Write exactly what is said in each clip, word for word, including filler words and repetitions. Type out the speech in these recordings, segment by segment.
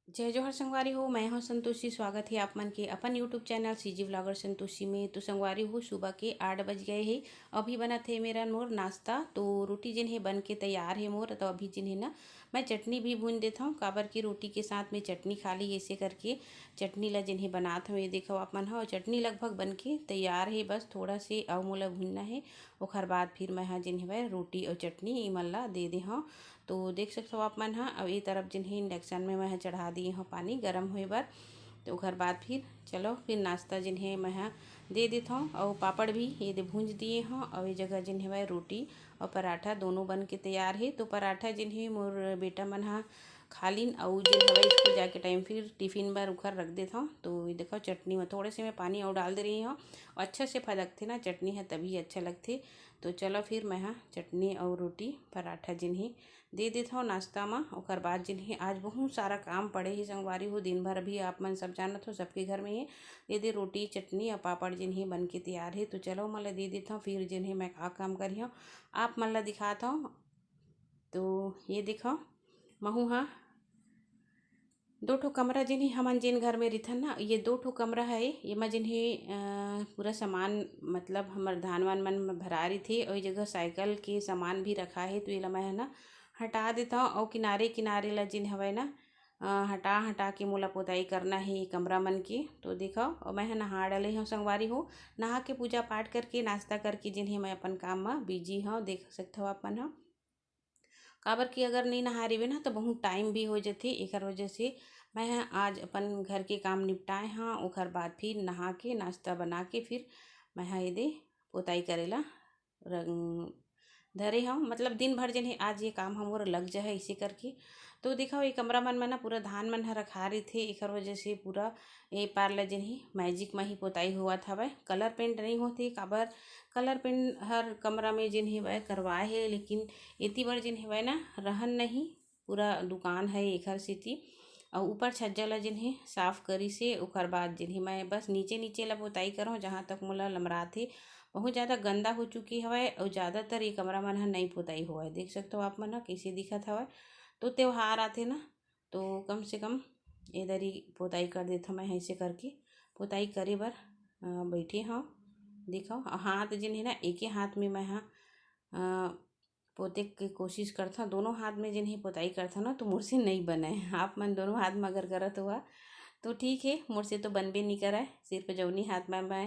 जय जोहार संगवारी हो, मैं हूं संतोषी। स्वागत है आप मन के अपन YouTube channel CG vlogger Santoshi में। तो संगवारी हो, सुबह के आठ बज गए हे, अभी बनत हे मेरा मोर नाश्ता। तो रोटी जिन हे बन के तैयार हे मोर। तो अभी जिन हे ना, मैं चटनी भी भून देत हूँ, काबर की रोटी के साथ में चटनी खा ली, ऐसे करके चटनी ला जिन हे बनात हूँ। ये देखो आप मन हो, चटनी लगभग बन के तैयार हे, बस थोड़ा से अउ मोला भूनना हे। ओखर बाद फिर मैं हा जिन हे रोटी और चटनी इमन ला दे दे हूँ। तो देख सकथव आप मन ह, अउ ए तरफ जिन हे इंडक्शन में मैं ह चढ़ा दिए हव पानी गरम होए बर। तो ओकर बाद फिर चलो फिर नाश्ता जिन हे मैं ह दे देथव, अउ पापड़ भी ये दे भूंज दिए हव, अउ ए जगह जिन हे रोटी अउ पराठा दोनों बन के तैयार हे। तो पराठा जिन हे मोर बेटा मन ह खा लिन, अउ जिन हवय स्कूल जाके टाइम फिर टिफिन बर उखर रख देथव। तो ये देखो चटनी में थोड़े से मैं पानी अउ डाल दे रही हूँ, अच्छा से फदकथे ना चटनी है तभी अच्छा लगथे। तो चलो फिर मैं ह चटनी अउ रोटी पराठा जिन हे दे देथव नाश्ता म। ओकर बाद जिन हे आज बहुत सारा काम पड़े हे संगवारी हो, दिन भर अभी आप मन सब जानत हो सबके घर में हे। ये दे रोटी चटनी अउ पापड़ जिन हे बन के तैयार हे। तो चलो मैं ला दे देथव, फिर जिन हे मैं का काम करिहव आप मन ला दिखात हव। तो ये देखो महू हा दो ठो कमरा जिन हे हमन जिन घर में रिथन ना, ये दो ठो कमरा है, ये मा जिन हे अ, पूरा सामान मतलब हमर धान वान मन में भरा रहिथे, और ये जगह साइकिल के सामान भी रखा है। तो ये ला मैं ह ना हटा देता हूँ, और किनारे किनारे ला जिन हवय ना अ, हटा हटा के मोला पोताई करना है ये कमरा मन के। तो देखो, और मैं ह नहा डाले हूँ संगवारी हो, नहा के पूजा पाठ करके नाश्ता करके जिन हे मैं अपन काम में बिजी हूँ, देख सकते हो आप मन ह। काबर कि अगर नहीं नहाए रहिबे ना, तो बहुत टाइम भी हो जथे। एकर वजह से मैं ह आज अपन घर के काम निपटाए हाँ, ओकर बाद फिर नहा के, नाश्ता बना के, फिर मैं ह एदे पोताई करे ला रंग धरे हव। मतलब दिन भर जने आज ये काम हमर लग जाए इसे करके। तो देखो, ये कमरा मन में ना पूरा धान मन ह रखा रहिथे, एकर वजह से पूरा ए पार ला जेन ही मैजिक म ही पोताई होवत हवय। कलर पेंट नइ होत हे, काबर कलर पेंट हर कमरा में जेन ही वह करवाए हे, लेकिन एती बर जेन ही वह ना रहन नहीं, पूरा दुकान है एखर सेती। अउ ऊपर छज्जा ला जेन हे साफ करिस हे, ओकर बाद जेन हे मैं बस नीचे नीचे ला पोताई करहूँ, जहाँ तक मोला लमरात हे। बहुत ज़्यादा गंदा हो चुकी हवय, अउ ज़्यादातर ये कमरा मन ह नई पोताई होवय। देख सकते हो आप मन ह कइसे दिखत हवय। तो त्योहार आथे ना, तो कम से कम ए दरी पोताई कर देथव मैं, ऐसे करके पोताई करे बर अ, बैठे हव। देखो, हाथ जेन हे ना, एके हाथ में मैं ह अ, पोते के कोशिश करथव, दोनों हाथ में जेन हे पोताई करथव ना, तो मोर से नई बनय। आप मन दोनों हाथ में अगर करत हुआ तो ठीक है, मोर से तो बनबे नहीं करय। सिर्फ जौनी हाथ में मैं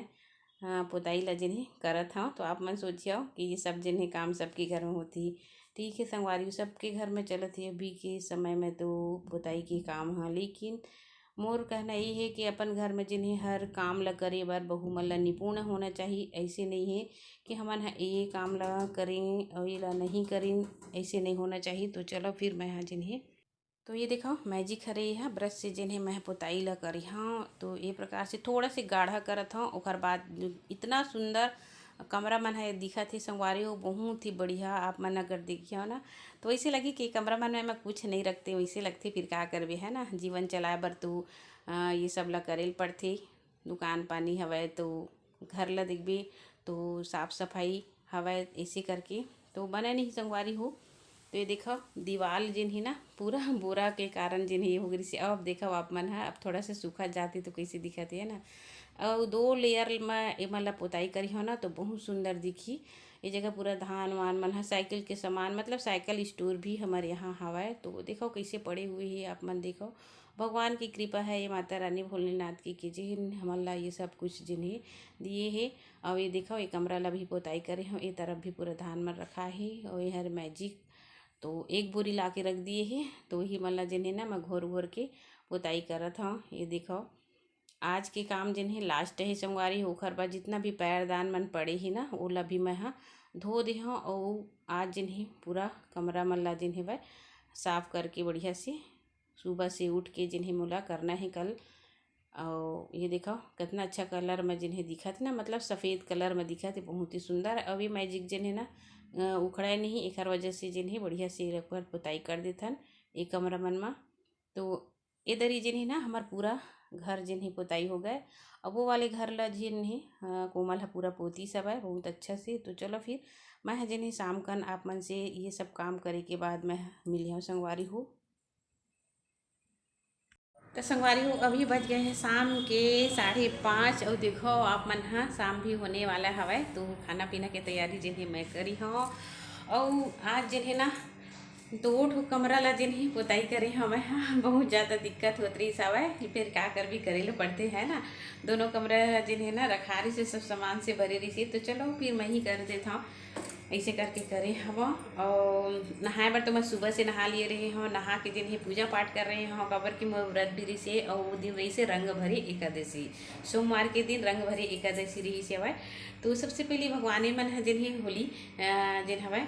अ, पोताई ला जेन हे करत हव। तो आप मन सोचियो कि ये सब जेन हे काम सबके घर में होती। ठीक है संगवारी, सबके घर में चलत है अभी के समय में तो पोताई के काम ह, लेकिन मोर कहना ये हे कि अपन घर में जेन हे हर काम ल करे बर बहू मन ल निपुण होना चाही। ऐसे नहीं हे कि हमन ह ये काम ल करें अउ ये ल नहीं करें, ऐसे नहीं होना चाही। तो चलो फिर मैं ह जेन हे, तो ये देखो मैजिक हरे ये ह ब्रश से जेन हे मैं ह पोताई ल करी हव। तो ये प्रकार से थोड़ा से गाढ़ा करत हव, ओकर बाद इतना सुंदर कमरा मन ह दिखत हे संगवारी हो, बहुत ही बढ़िया। आप मन अगर देखियो ना, तो वैसे लगी कि कमरा मन में मैं कुछ नहीं रखते, वैसे लगते फिर का करबे, है ना, जीवन चलाए बर तो अ, ये सब ला करे ल पड़थे। दुकान पानी हवय तो घर ला देखबे तो साफ सफाई हवय, ऐसे करके तो बने नहीं संगवारी हो। तो ये देखो दीवाल जेन हे ना, पूरा बोरा के कारण जेन हे हो गई। अब देखो आप मन ह, अब थोड़ा सा सूखा जाती तो कैसे दिखत है ना। और दो लेयर में एमन ला पोताई करी हो ना, तो बहुत सुंदर दिखी। ये जगह पूरा धान वान मन ह, साइकिल के सामान, मतलब साइकिल स्टोर भी हमारे यहाँ हवय। तो देखो कैसे पड़े हुए हे, आप मन देखो। भगवान की कृपा है, ये माता रानी भोलेनाथ की, कि जिन हमन ला ये सब कुछ जिन हे दिए हे। और ये देखो, ये कमरा ला भी पोताई करे हो, ये तरफ भी पूरा धान मन रखा हे। और ये हर मैजिक तो एक बोरी ला के रख दिए हे, तो वही मन ला जिन हे ना, मैं घोर घोर के पोताई करत हव। ये देखो, आज के काम जेन हे लास्ट हे संगवारी, ओखर बाद जितना भी पैरदान मन पड़े हे ना, ओला भी मैं ह धो दे हव। अउ आज जेन हे पूरा कमरा मन ला जेन हे वह साफ करके बढ़िया से सुबह से उठ के जेन हे मोला करना हे कल। अउ ये देखो कितना अच्छा कलर में जेन हे दिखत हे ना, मतलब सफ़ेद कलर में दिखत हे, बहुत ही सुंदर। अउ ये मैजिक जेन हे ना अ, उखड़े नहीं, एकर वजह से जेन हे बढ़िया से एक बार पोताई कर देथन एक कमरा मन मा। तो ए दरी जेन हे ना, हमर पूरा घर जेन हे पोताई हो गए। अब वो वाले घर ला जेन हे अ, कोमल ह पूरा पोती सब है बहुत अच्छा से। तो चलो फिर मैं ह जेन हे शाम कन आप मन से ये सब काम करे के बाद मैं मिलियो संगवारी हो। तो संगवारी हो, अभी बज गए हैं शाम के साढ़े पाँच। और देखो, आप मन हा, शाम भी होने वाला हवय, तो खाना पीना के तैयारी जेन हे मैं करी हूँ। और आज जेन हे ना, दो ठो कमरा ला जेन हे पोताई करे हवय। हाँ, बहुत ज़्यादा दिक्कत होत रही हवय, फिर का करबी, करे ले पड़ते है ना। दोनों कमरा जेन हे ना रखा रही से, सब सामान से भरे रही से, तो चलो फिर मैं ही कर देता हूँ। ऐसे करके करे हव। और नहाए बर तो मैं सुबह से नहा लिए रहे हव, नहा के जेन हे पूजा पाठ कर रहे हव, काबर कि मोर व्रत भी रहिसे और वो दिन रहिसे रंग भरे एकादशी, सोमवार के दिन रंग भरे एकादशी रहिसे हवय। तो सबसे पहले भगवाने मन ह जेन हे होली, अ, जेन हवय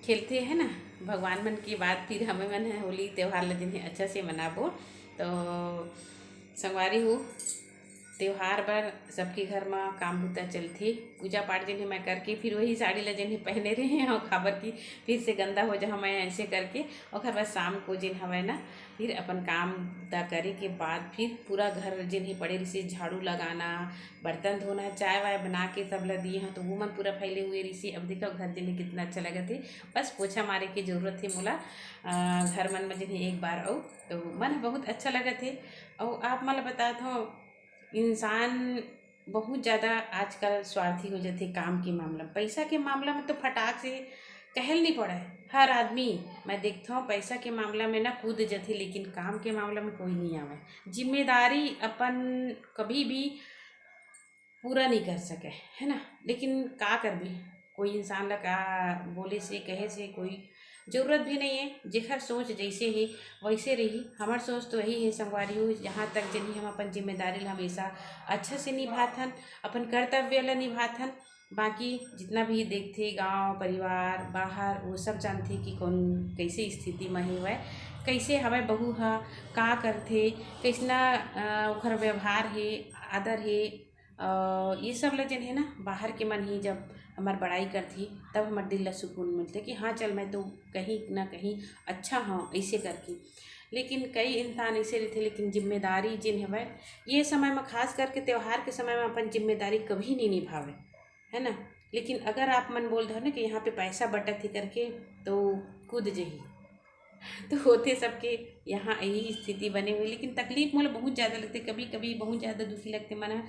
खेलथे है ना, भगवान मन के बाद फिर हमें मन ह होली त्यौहार ल जेन हे अच्छा से मनाबो। तो संगवारी हो, त्योहार बर सबके घर म काम बुता चलथे। पूजा पाठ जेन हे मैं करके फिर वही साड़ी ला जेन हे पहने रहे हव, काबर कि फिर से गंदा हो जाहा मैं ऐसे करके। ओकर बाद शाम को जेन हवय ना, फिर अपन काम बुता करे के बाद फिर पूरा घर जेन हे पड़े रहिसे, झाड़ू लगाना, बर्तन धोना, चाय वाय बना के सब ला दिए हव, तो वो मन पूरा फैले हुए रहिसे। अब देखो घर जेन हे कितना अच्छा लगत हे, बस पोछा मारे के जरूरत हे मोला। अ, घर मन म जेन हे एक बार अउ तो मन ह बहुत अच्छा लगत हे। अउ आप मन ल बतात हव, इंसान बहुत ज़्यादा आजकल स्वार्थी हो जाथे काम के मामला में। पैसा के मामला में तो फटाक से कहल नहीं पड़े, हर आदमी मैं देखता हूँ पैसा के मामला में ना कूद जाथे, लेकिन काम के मामला में कोई नहीं आवे। जिम्मेदारी अपन कभी भी पूरा नहीं कर सके, है ना। लेकिन का करबी, कोई इंसान ला का बोले से, कहे से कोई जरूरत भी नहीं है। जेकर सोच जैसे हे वैसे रही। हमर सोच तो यही है संगवारी हो, जहाँ तक जनी हम अपन जिम्मेदारी ला हमेशा अच्छा से निभाथन, अपन कर्तव्य ला निभाथन। बाकी जितना भी देखथे गांव परिवार बाहर, वो सब जानथे कि कौन कैसे स्थिति म हे हवय, कैसे हवय बहू ह, का करथे, कैसना अ, ओकर व्यवहार हे, आदर हे। अ, ये सब ल जेन हे ना, बाहर के मन ही जब हमर बड़ाई करथे, तब हमर दिल ल सुकून मिलथे कि हाँ, चल, मैं तो कहीं ना कहीं अच्छा हूँ, ऐसे करके। लेकिन कई इंसान ऐसे रहिथे, लेकिन जिम्मेदारी जेन हवय, ये समय में, खास करके त्योहार के समय में, अपन जिम्मेदारी कभी नहीं निभावे, है ना। लेकिन अगर आप मन बोल दो ना कि यहाँ पे पैसा बटत ही करके, तो कूद जही। तो होथे सबके यहाँ यही स्थिति बने हुए, लेकिन तकलीफ मोला बहुत ज़्यादा लगथे, कभी कभी बहुत ज़्यादा दुखी लगथे मन ह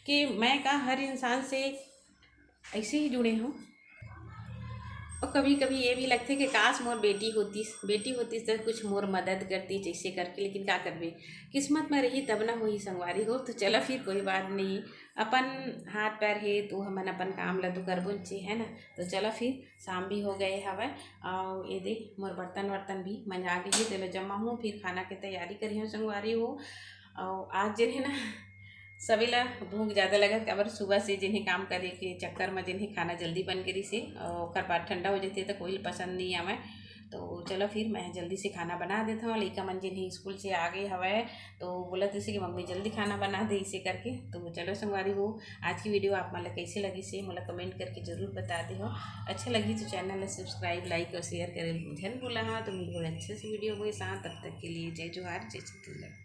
कि मैं का हर इंसान से ऐसे ही जुड़े हूँ। और कभी कभी ये भी लगथे कि काश मोर बेटी होतीस, बेटी होतीस तो कुछ मोर मदद करती जैसे करके, लेकिन का करबे, किस्मत में रही तब ना होही संगवारी हो। तो चलो फिर कोई बात नहीं, अपन हाथ पैर हे तो हमन अपन काम ला तो करबो चे, है ना। तो चलो फिर शाम भी हो गए हवय, और ये दे मोर बर्तन वर्तन भी मंजा गे हे, तेला जमा हूँ, फिर खाना के तैयारी करी हूँ संगवारी हो। और आज जेन हे ना, सभी ला भूख ज़्यादा लगत, काबर सुबह से जेन हे काम करे के चक्कर में जेन हे खाना जल्दी बन गे रहिसे, और ओकर बाद ठंडा हो जाथे तो कोई पसंद नहीं आवे। तो चलो फिर मैं जल्दी से खाना बना देता हूँ। लइका मन जेन हे स्कूल से आ गए हवय, तो बोलत रहिसे कि मम्मी जल्दी खाना बना दे, इसे करके। तो चलो संगवारी हो, आज की वीडियो आप मन ला कैसे लगिसे मोला कमेंट करके जरूर बता दे हो। अच्छा लगी तो चैनल ला सब्सक्राइब, लाइक और शेयर करे झन भूला। हाँ, तो मिलबो अच्छे से वीडियो के साथ, तब तक के लिए जय जोहार, जय छत्तीसगढ़।